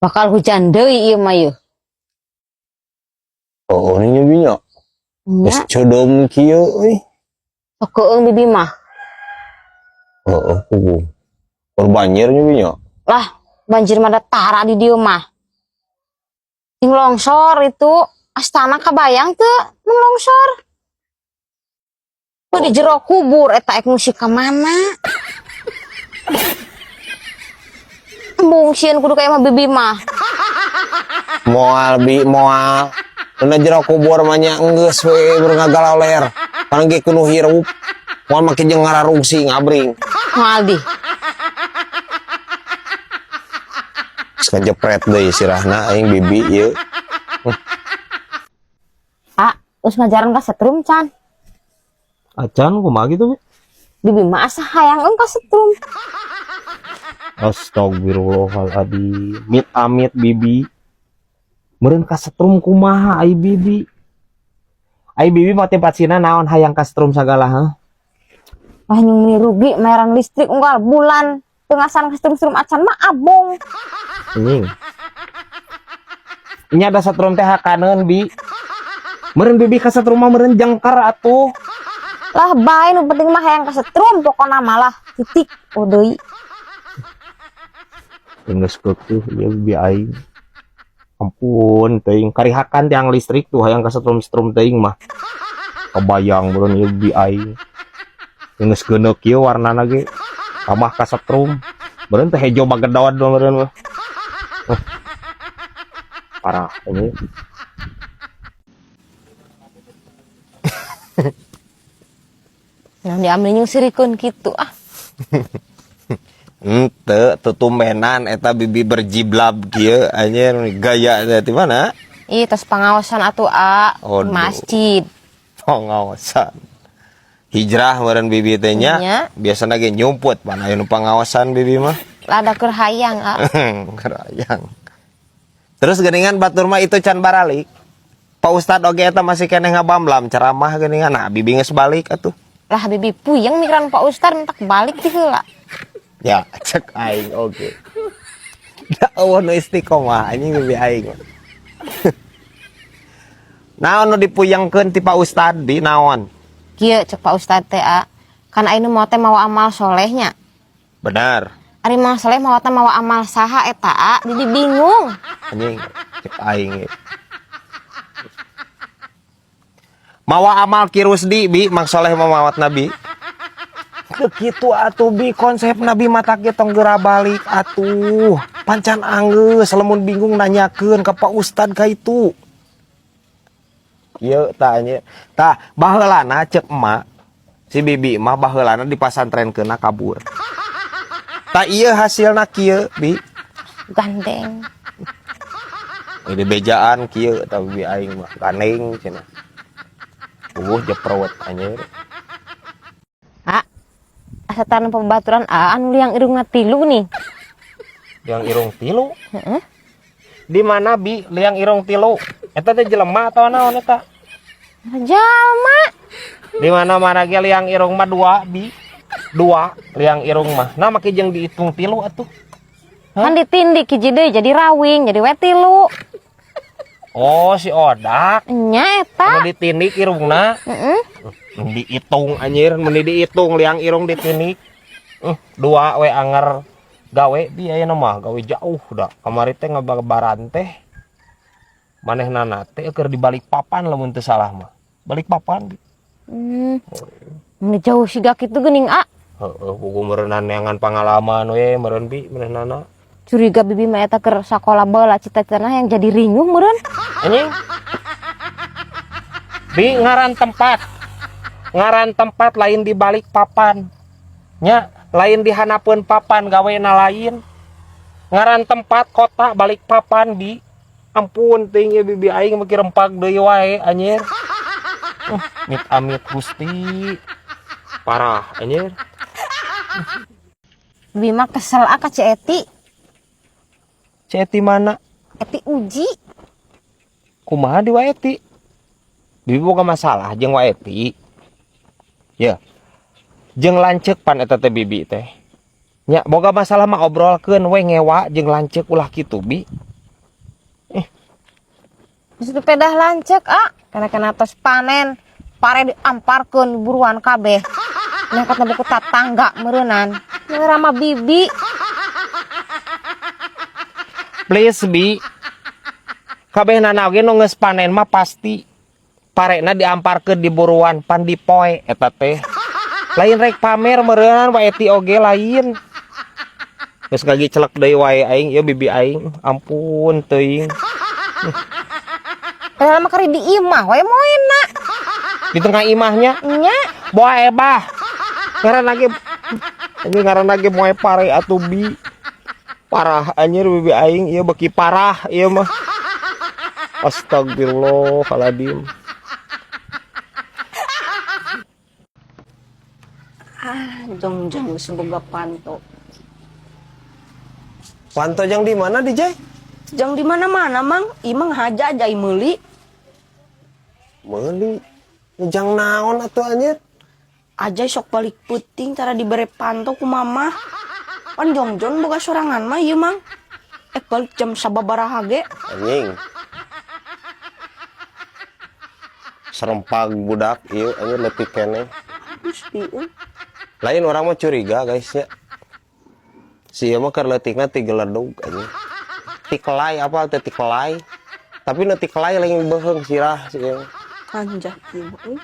Bakal hujan deui ieu mah yeuh. Oh, ini nyobinya. Geus Nya, ceudeum kieu euy. Sok keueung bibi mah. Heeh, puguh. Keur banjir nyobinya. Lah, banjir mah da tara di dieu mah. Sing longsor itu astana kabayang teu nu longsor. Tuh di jero kubur eta ek ngungsi ka mana? Embung sieun kudu ka imah bibi mah. Moal bi moal. Dina jero kubur mah nya enggeus we ngagaloler. Pan ge kudu hirup. Moal make jeung ngararungsi ngabring. Moal di. Geus ngajepret deui sirahna aing bibi ieu. Ah, geus ngajaran ka setrum can. Acan kumaha gitu, Bi? Bibi mah asa hayang ka setrum. Astagfirullahaladzim. Mit amit bibi. Meureun ka setrum kumaha ai bibi? Ai bibi motivasina naon hayang ka setrum sagala, ha? Wah, nyung meni rugi mayaran listrik unggal bulan. Teu ngasan ka setrum-setrum acan mah abong. Anjing. Nya da setrum teh hakaneun, Bi. Meureun bibi ka setrum mah meureun jengker atuh. Lah bae nu penting mah hayang ka setrum pokona malah titik oh deui. Geus keukeuh ieu bibi aing. Ampun teuing karihakan tiang listrik tuh hayang ka setrum-setrum teuing mah. Kebayang meureun ieu bibi aing. Geus geuneuk ieu warnana ge. Tambah ka setrum. Meureun teh hejo bagedod meureun mah. Parah ini. Nah, diambil nyung sirikeun kitu ah. Henteu tutumbenan eta bibi berjiblab kieu anjir gaya teh di mana? Ih, tos pangaosan atuh a Aduh. Masjid. Pangaosan. Hijrah meureun bibi teh nya. Nya. Biasana ge nyumput pan aya nu pangaosan bibi mah. Lada keur hayang a. Keur hayang. Terus geuningan batur mah itu can baralik. Pak Ustad oge eta masih keneh ngabamblam ceramah geuningan. Nah, bibi geus balik atuh. Lah bibi puyeng mikiran Pak Ustad mentak balik ti heula. Ya, cek aing oge. Da eueuh nu istiqomah anjing bibi aing. Naon nu dipuyengkeun ti Pak Ustad di naon? Kieu cek Pak Ustad teh a. Kan ayeuna mau teh mawa amal solehnya. Benar. Ari amal soleh mawa teh mawa amal saha eta a, jadi bingung. Anjing cek aing ge. Mawa amal Ki Rusdi bi Mang Soleh mamawat Nabi. Teu kitu atuh bi konsep Nabi mata ge tong geura balik atuh. Pancan anggeus lamun bingung nanyakeun ka Pak Ustad ka itu. Ieu tah nya. Tah baheulana ceuk emak si bibi mah baheulana dipasantrenkeunna kabur. Tah ieu hasilna kieu bi. Gandeng. Ini bejaan kieu tah bibi aing mah gandeng cenah. Ubuh jeprot anjir. A, asa tanah pembaturan a anu liang irungna tilu nih. Liang irung tilu? Heeh. Di mana bi liang irung tilu? Eta teh jelema atau naon eta? Jalma. Di mana-mana ge liang irung mah dua bi. Dua liang irung mah. Nah make jeung dihitung tilu atuh. Hah? Kan ditindik hiji deui jadi rawing, jadi we tilu. Oh, si Odak. Nya eta. Anu ditindik irungna. Heeh. Dihitung anjir, mun dihitung liang irung ditindik. Dua we anger gawe bi ayeuna mah gawe jauh da. Kamari teh ngababaran teh. Manehna teh keur di balik papan lamun teu salah mah. Balik papan. Mun jauh siga kitu geuning a. Heeh, buku meureunna neangan pangalaman we meureun bi manehna. Curiga bibi mah eta keur sakola baheula cita-citana yang jadi rinyuh meureun. Anjing. Bi ngaran tempat. Ngaran tempat lain di balik papan. Nya, lain di hanapeun papan gawena lain. Ngaran tempat kota balik papan bi. Ampun teuing ieu bibi aing mah rempag deui wae anjir. Mit amit Gusti. Parah anjir. Bibi mah kesel ah ka Ci Eti. Ci Eti mana? Eti uji. Kumaha di wa Eti? Bibi boga masalah jeung wa Eti. Ya. Jeung lanceuk pan eta teh bibi teh. Nya boga masalah mah obrolkeun we ngewa jeung lanceuk ulah kitu bi. Geus pedah lanceuk ah, kana-kana tos panen, pare diamparkeun buruan kabeh. Nah kata buku tatangga meureunan. Rama bibi. Please bi. Kabehna oge nu geus panen mah pasti parena diamparkeun di buruan pan dipoe eta teh. Lain rek pamer meureunnan wa eti oge lain. Geus ngagicelek deui wae aing ieu bibi aing. Ampun teuing. Padahal mah keur di imah we moena. Di tengah imahnya Nya. Boa ebah. Ngaran lagi ini ngaran lagi moe pare atuh bi. Parah anjir bibi aing ieu beki parah ieu mah. Astagfirullahaladzim. Ah, jong-jong geus boga panto. Panto jang di mana DJ? Jang di mana-mana, Mang. Imang haja aja meuli. Meuli. Jang naon atuh anjir? Ajay sok balik puting cara dibere panto ku mama. Pan jongjon boga sorangan mah ieu, Mang. Balik jam sababaraha ge. Anjing. Serempag budak ieu anjir leutik keneh. Gusti euy. Lain orang mah curiga guys nya. Si ieu mah keur leutikna ti geledug anjing. Ti kelai apa teh ti kelai. Tapi nu ti kelai lain beuheung sirah si ieu. Anjah ieu mah euy.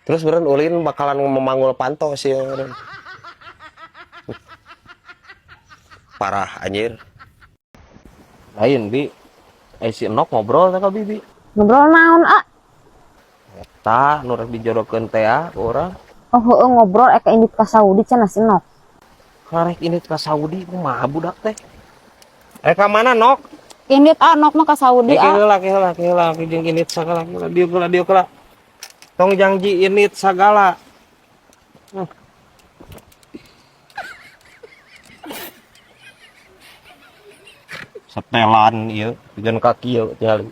Terus beureun ulin bakalan memanggul panto si ieu beureun. Parah anjir. Lain bi. Si Enok ngobrol teh ka bibi. Ngobrol naon ah? Eta nu rek dijodohkeun teh ah ku urang. Oh heueuh ngobrol eka indit ka Saudi cenah si Nok. Karek indit ka Saudi kumaha budak teh? Rek ka mana Nok? Indit ah Nok mah ka Saudi ah. Heula heula heula jeung indit sagala heula dieu heula dieu heula. Tong jangji indit sagala. Setelan ieu jeung kaki ieu tingali.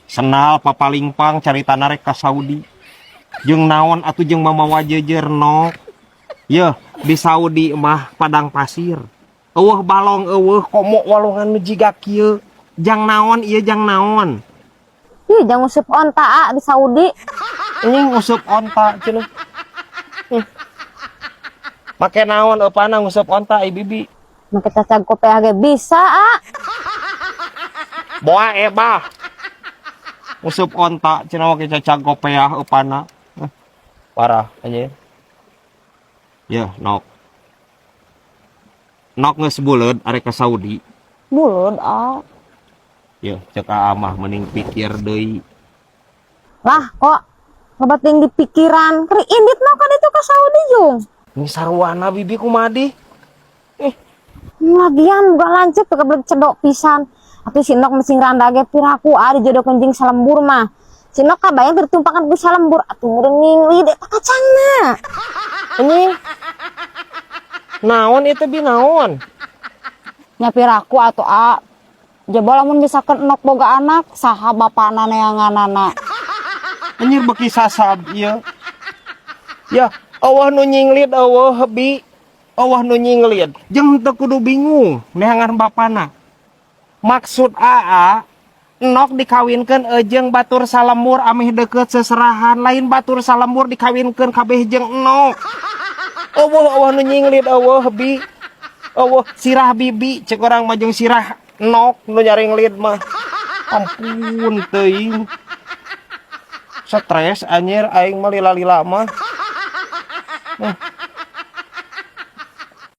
Senal papalingpang caritana rek ka Saudi. Jeung naon atuh jeung mamawa jejer Nok. Yeuh di Saudi mah padang pasir. Eueuh balong eueuh komo walungan nu jiga kieu. Jang naon ieu jang naon? Ih jang nguseup onta ah di Saudi. Anjing nguseup onta cenah. Make naon eupana nguseup onta ai bibi? Make cacag kopeah ge bisa ah. Boa ebah. Nguseup onta cenah make cacag kopeah eupana. Parah anjing. Yeuh Nok. Nok geus buleud arek ka Saudi. Buleud ah. Yeuh ceuk aa mah mending pikir deui. Lah kok loba teuing di pikiran. Keur indit mah ka ditu ka Saudi jung. Ini sarwana bibi kumaha di? Lagian buka lanceuk teu kebeleg cedok pisan. Atuh si Nok mesing randa ge piraku ah dijodohkeun jeung salembur mah. Si Nok kabayang tertumpakan ku salembur atuh meureun nginglid eta kacangna. Anjing. Naon itu bi naon? Nya piraku atuh a. Jaba lamun misalkan Nok boga anak saha bapana neanganana. Anjir beki sasab ieu. Ya, eueuh nu nyinglid eueuh bi. Eueuh nu nyinglid. Jeung teu kudu bingung neangan bapana. Maksud aa Nok dikawinkeun jeung batur salembur ameh deukeut seserahan, lain batur salembur dikawinkeun kabeh jeung Nok. Eueuh eueuh nu nyinglid eueuh bi. Eueuh sirah bibi cek urang mah jeung sirah Nok nu nyaringlid mah. Ampun teuing. Stres anjir aing mah lila-lila mah.